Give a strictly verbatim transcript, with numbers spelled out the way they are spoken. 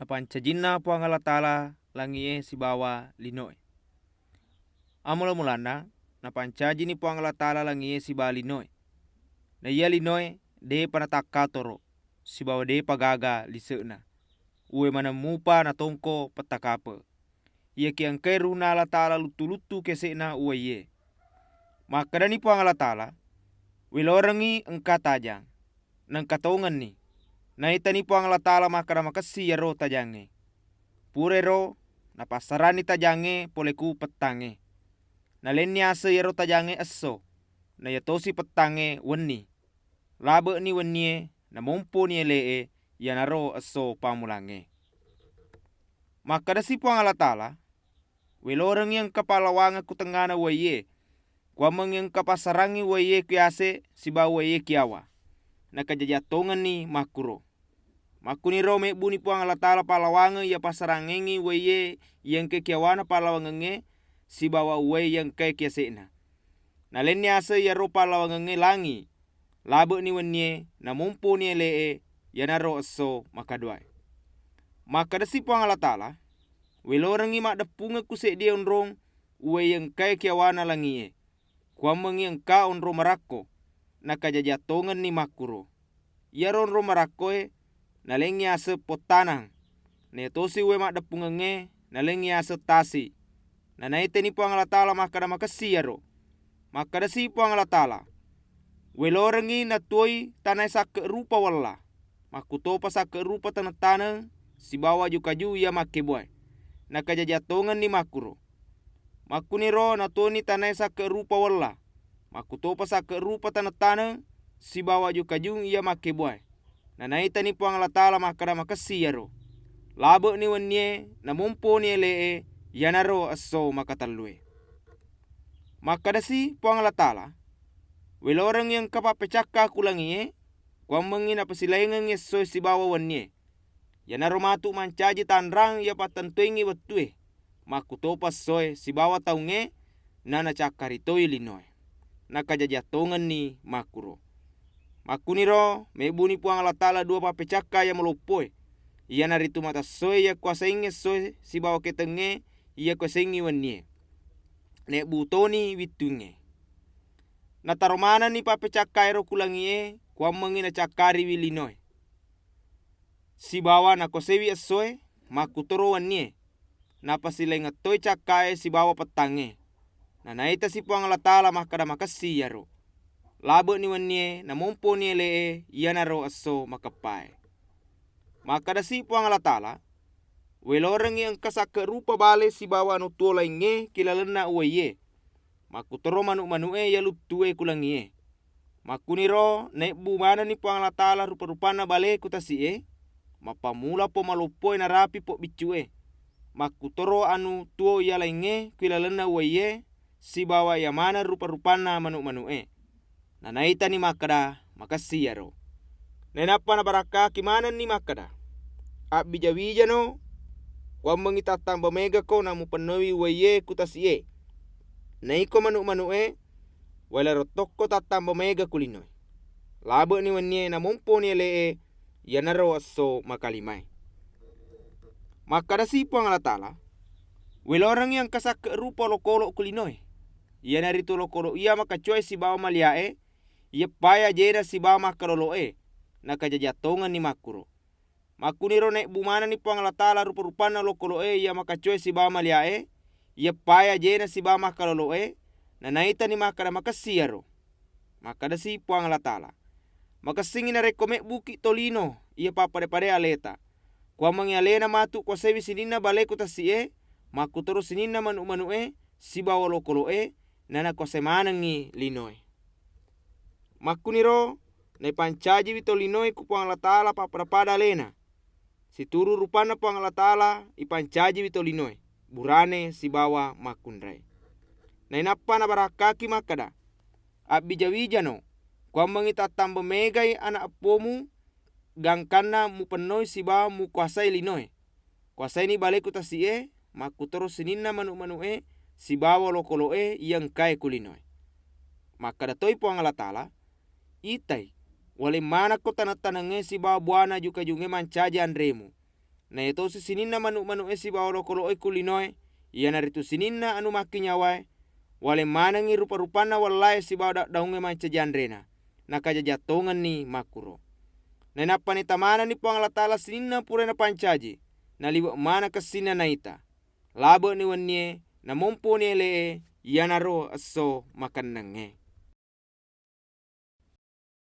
napancajinna Puang Allah Taala langié sibawa linoé. Ammula-mulanna, napancajini Puang Allah Taala langié sibawa linoé. Na iya linoé dé'pa natakkatoro, sibawa dé'pa gaga lise'na. Uwé maneng mupa natongko pettakape. Iyakiya engkaé Ruhna Allah Taala luttu-luttu kése'na uwaié. Makkedani Puang Allah Taala, "Wélorengngi engka tajang." Naengka tongenni. Naitani Puang Allah Taala makkeda makessi iyaro tajangngé. Purairo napassaranni tajangngé polé ku pettangngé. Nalenni aseng iyaro tajangngé esso, na iyatosi pettangngé wenni. Labe'ni wennié, namomponi élé'é, iyanaro esso pammulangngé. Makkedasi Puang Allah Taala, "Wélorengngi engka pallawangeng ku tengngana uwaié. Kuwammengngi engka passarangngi uwaié ku yasé sibawa uwaié kiyawa." Nakajajiang tongenni makkuro. Makkuniro mébbuni Puang Allah Taala pallawangeng iya passarangengngi uwaié iya engkaé kiyawana pallawangengngé sibawa uwai iya engkaé kiyasé'na. Nalenni aseng iyaro pallawangengngé langi, labe'ni wennié, namomponi élé'é, iyanaro esso makaduwaé. Makkedasi Puang Allah Taala, "Wélorengngi maddeppungeng ku séddié onrong uwai engkaé kiyawana langié. Kuwammengngi engka onrong marakko." Nakajajiang tongenni makkuro. Iyaro onrong marakkoé nalengngi aseng pottanang. Naiyatosi uwai maddeppungengngé nalengngi aseng tasi. Nanaitani Puang Allah Taala makkeda makessi iyaro. Makkedasi Puang Allah Taala, "Wélorengngi natuwoi tanaé sakke rupa wella, makkutopa sakke rupa taneng-taneng sibawa aju-kaju iya makkébbuwaé." Nakajajiang tongenni makkuro. Makkuniro natuwoni tanaé sakke rupa wella, makkutopa sakke rupa taneng-taneng sibawa aju-kajung iya makkébbuwaé. Nanaitani Puang Allah Taala makkeda makessi iyaro. Labe'ni wennié, namomponi élé'é, iyanaro esso makatellué. Makkedasi Puang Allah Taala, "Wélorengngi engka pappécakka ku langié, kuwammengngi napasilaingengngi essoé sibawa wennié. Iyanaro matu mancaji tanrang iya pattentuéngngi wettué, makkutopa essoé sibawa taungngé, nanacakkari toi linoé." Nakajajiang tongenni makkuro. Makkuniro mébbuni Puang Allah Taala dua pappécakka iya maloppoé, iyanaritu matessoé iya kuwasaéngngi essoé sibawa kétengngé iya kuwasaéngngi wennié. Nébbu toni wittuwingngé. Nataro manenni pappécakkaéro ku langié, kuwammengngi nacakkariwi linoé. Sibawa nakoséwi essoé, makkutoro wennié. Napasilaingeng toi cakkaé sibawa pettangngé. Nanaitasi Puang Allah Taala makkeda makessi iyaro. Labe'ni wennié, namomponi élé'é, iyanaro esso makeppaé. Makkedasi Puang Allah Taala, "Wélorengngi engka sakke rupa balé sibawa anu tuwo laingngé ki lalenna uwaié, makkutoro manu'-manu'é iya luttué ku langié." Makkuniro nébbu manenni Puang Allah Taala rupa-rupanna balé ku tasi'é, mappammula po maloppoé narapi po biccu'é, makkutoro anu tuwo iya laingngé ku ilalenna uwaié sibawa iya maneng rupa-rupanna manu'-manu'é. Nanaitani makkeda, "Makessi iyaro." Nainappa nabarakkaki manenni makkeda, "Abbija-wijano, kuwammengngi tattamba mégako namupennoiwi uwaié ku tasi'é. Na iko manu'-manu'é, wélarottokko tattamba méga ku linoé. Labe'ni wennié namomponi élé'é, iyanaro esso makalimaé." Makkedasi Puang Allah Taala, "Wélorengngi engka sakke rupa olokolo ku linoé, iyanaritu olokolo iya makacowaé sibawa maliyaé, iyeppaé ajéna sibawa makkalolo'é." Nakajajiang tongenni makkuro. Makkuniro nébbu manenni Puang Allah Taala rupa-rupanna olokolo'é iya makacowaé sibawa maliyaé, iyeppaé ajéna sibawa makkalolo'é, nanaitani makkeda makessi iyaro. Makkedasi Puang Allah Taala, "Makessingngi narékko mébbuki tolino iya pappadé-padé aléta. Kuwammengngi aléna matu kuwaséwi sininna balé ku tasi'é, makkutoro sininna manu'-manu'é sibawa olokolo'é, nanakuwasai manengngi linoé." Makkuniro naipancajiwi tolinoé ku Puang Allah Taala pappada-pada aléna. Situru rupanna Puang Allah Taala ipancajiwi tolinoé, burane sibawa makkunrai. Nainappa nabarakkaki makkeda, "Abbija-wijano, kuwammengngi tattamba mégai ana eppomu, gangkanna mupennoi sibawa mukuwasai linoé. Kuwasaini balé ku tasi'é, makkutoro sininna manu'-manu'é sibawa olokolo'é iya engkaé ku linoé." Makkeda toi Puang Allah Taala, "Itai, waleng manekko taneng-tanengngé sibawa buwana aju-kajungngé mancaji anrému. na iya tosi sininna manu'-manu'é sibawa olokolo'é ku linoé, iyanaritu sininna anu makkinyawaé, waleng manengngi rupa-rupanna wellaé sibawa daung-daungngé mancaji anréna, nakajajang tongenni makkuro. Nainappa naitamanenni Puang Allataala sininna pura napancaji, naliwe' maneng kessinna naita. Labe'ni wennié, namomponi élé'é, iyanaro esso makennengngé.